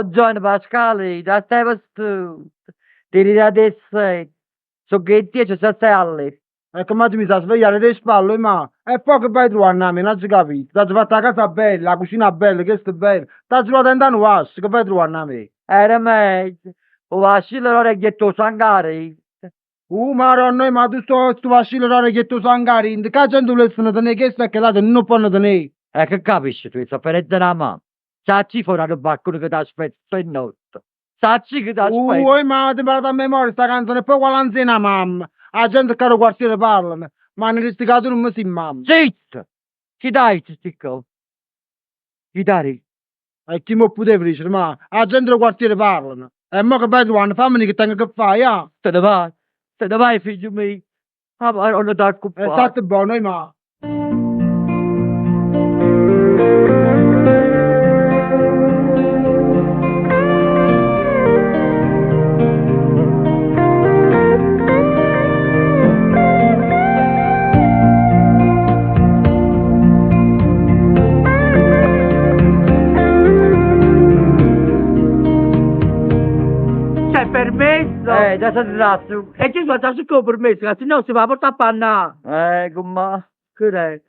Buongiorno Pascalì, già stai vestut? Ti da 'e 7. Song 'e 10 già stai a letto. E che m'aggio mis 'a sveglia aret 'e spalle, oi mà? E pò che vai truvann 'a me, nun aggio capito. T'aggio fatt 'a casa bella, 'a cucina bella, chest bella. T'aggio truvat dint 'a nu vascio, che vai truvann 'a me? Era meglio. 'O vascillo d'oro e ghiett 'o sang 'a rint. Maronna, oi mà, tu sto vascillo d'oro e ghiett 'o sang 'a rint. Ccà 'a gent vulessero tenè chesto e chell'ato e nun 'o ponno tenè. E che capisci tu 'e sofferenze d' 'a mamma? Sacc' for 'a nu balcone che t'aspetta tutt 'e notte. Sacc che t'aspetta. Oi mà, t'hê 'mparat a memoria sta canzone e poi quale ansia 'e na mamma. 'A gente ccà d' 'o quartiere parlano, m'hanno ditto ca tu nun me si mamma. Zitto! Chi t'ha ditto sti cose? Chi t'ha ditto? E chi m' 'o puteva dicere, mà? 'A gente d' 'o quartiere parlano. E mo che vai truvanno? Fammene ji che tengo che fa, ja! Te ne vai, te ne vai figlio mio. 'A Maronna E t'accumpagna. statte buono, oi mà. C'è permesso? Già so andato. E ci sono già cercato permesso, che sennò si va a porta a pannà. Cummà. Che è?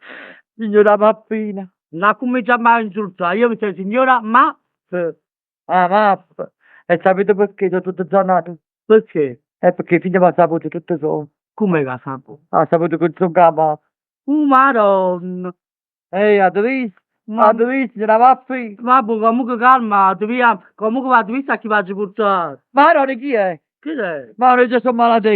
Signora Mappina. Non cominciamo a insultare, io mi sono signora ma... Ah, mappa. E sapete perché sono tutto zanato? Perché? È perché figlio m'ha saputo tutte cose. Come che ha saputo? Ha saputo che sono 'a mamma. Maronna. Ehi, avete visto? Ma- Avete visto, signora Mappina? Vabbè, comunque calma, via. Comunque vado visto a chi faccio portare. Maronna chi è? Che è? Maronna già sono malato.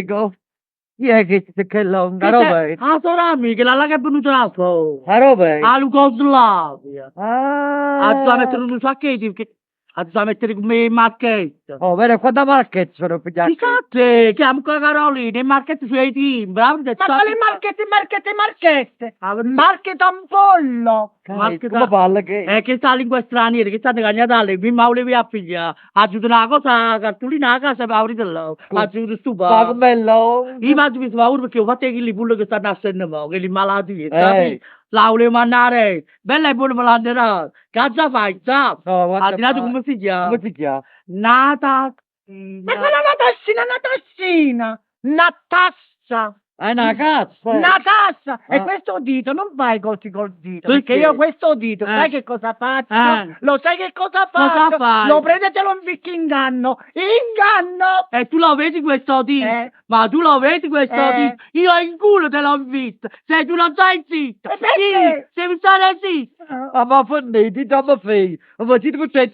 Chi è che che è longa? Roba? Ah, sora mia, quella là che è venuta da fuori. A roba? Ah, Jugoslavia. Ah. Ah, bisogna mettere un sacchetto, perché... Ah, bisogna mettere come marchetta. Oh, vero, quanta marchetta sono pigliate? Chissà te, chiamo qua Carolina, e marchette sui timbri. Ma Ma quale marchette, marchette, marchette? Marche tampollo! Come parla che? Che sta lingua straniera, che stanno cagnata la lingua, ma volevi a pigliare. Ha aggiunto una cosa, cartolina a casa, ma avrete là. Ha aggiunto sto Ma com'è longa? Io mi ho messo paura perché ho fatto quelli pure che stanno nascendo mo, quelli malati, Eh. capito? La volevo mandare, bella e buona me l'hanno dato. Che già fai, già? No, guarda. Al di là di come si chiama? Come si chiama? Nata. Ma quella una tassina, una tassina! Una tassa! È una cazzo! Una tassa! E Ah. questo dito non vai così col dito, Perché? perché io questo dito, Eh. sai che cosa faccio? Eh. Lo sai che cosa Cosa faccio? fai? Lo prendo e te lo impicco in inganno! Inganno! E tu lo vedi questo dito? Eh. Ma tu lo vedi questo Eh. dito? Io in culo te l'ho visto! Se tu non stai zitto! E perché? Sì, devi stare zitto! Ah, ma forniti, dammi figlio! Ma facete per te!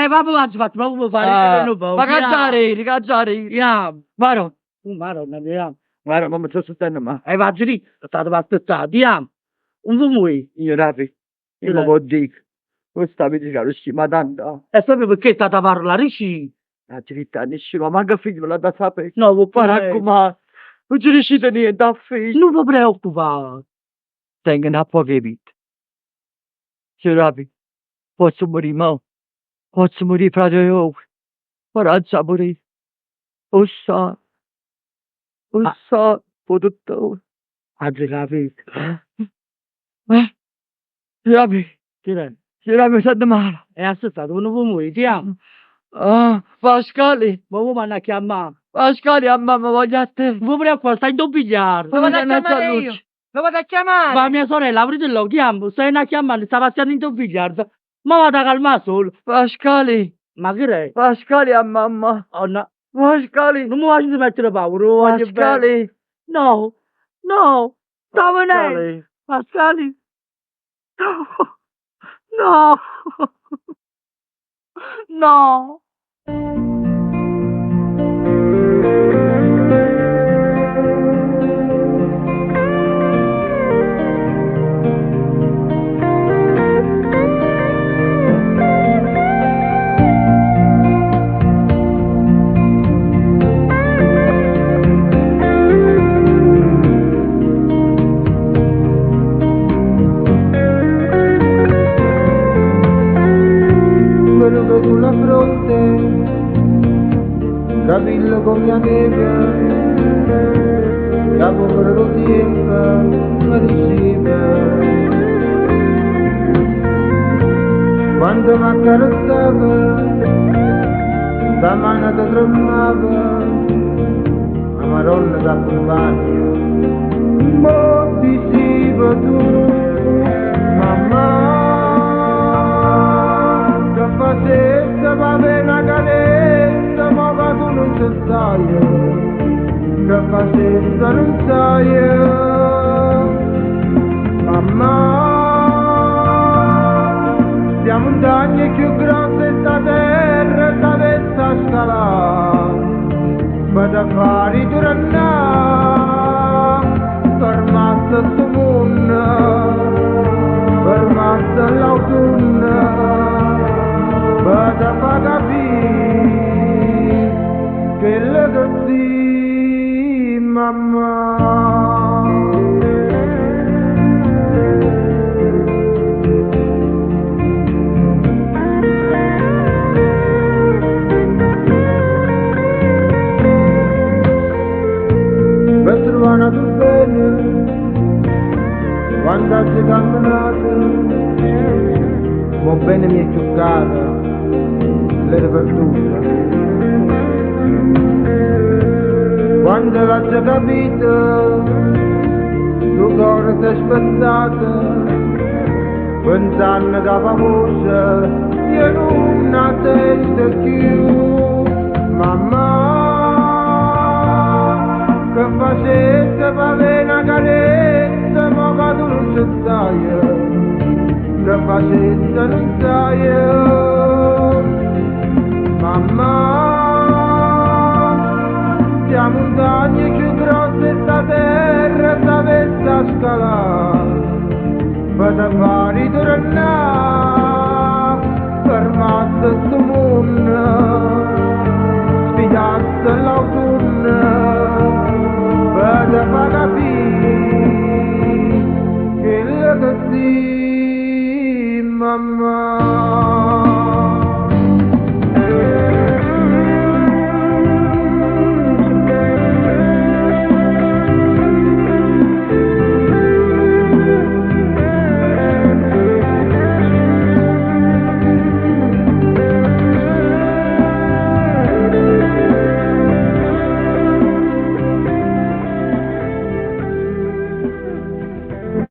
Vabbè, faccio fatto proprio fare Ah, non può. Ma cacciare, cacciare! Andiamo! Maronna, Maronna, andiamo! Maronna, ma mi sto sentendo male. E va lì, state aspettando, andiamo! Un po' Io rapi, io mi può dire. Questa mi dice, riuscì, ma tanto. E proprio perché state a parlare, sì? La verità, nessuno, ma manca figlio, l'ha da sapere. No, può Ma raccomando, non ci riuscite niente a figlio. Non vi preoccupate. Tengo una poca vita. Signor Rapi, posso morire, ma posso morire fra 2 ore. Ma non so morire. Lo so. Lo Ah. so, dottore. Oggi capito. Eh? Signor Rapi, Che è? signor Rapi, mi sento male. E aspettate, non vuoi morire, andiamo. Ah, Pasquale, Ma vuoi mandare a chiamare? Pasquale, a mamma voglio a te. Non vi preoccupare, stai in pigliare. Lo vado a Non chiamare io! Lo vado a chiamare! Ma mia sorella, aprite lo chiamo, stai a chiamare, sta passando in biliardo. Ma vado a calmare solo. Pasquale, Ma che è? Pasquale a mamma. Oh no, Pasquale, non mi faccio mettere paura, voglio bene. Pasquale. No, no, sta venendo. Pasquale. Pasquale. No, no, no. Quello che sulla fronte, capello come la neve, capo per lo tempo, mi diceva. Quando m'accarezzava, la mano ti tremava, la Madonna t'accompagna. Mo ti sei tu, mamma, che facesse va bene una carezza, ma che tu non ci stai, che facesse non sai. Mamma, la montagna più grossa è sta terra, sta vesta scalare, ma da fare tornare, fermasse sto mondo, fermasse l'autunno, ma da fa capire che le così, mamma. Per trovare tu bene, quando ci camminato, ma bene mi è più caro, l'era perduta. Quando l'ho già capito, tu cuore ti è spezzato, pensando che famosa, io non la sento più. Mamma, che facesse per una carezza, ma che tu non ci stai, che facesse non sai. Mamma, la montagna più grossa è sta terra, sta vesta scalare, per te fare ritornare,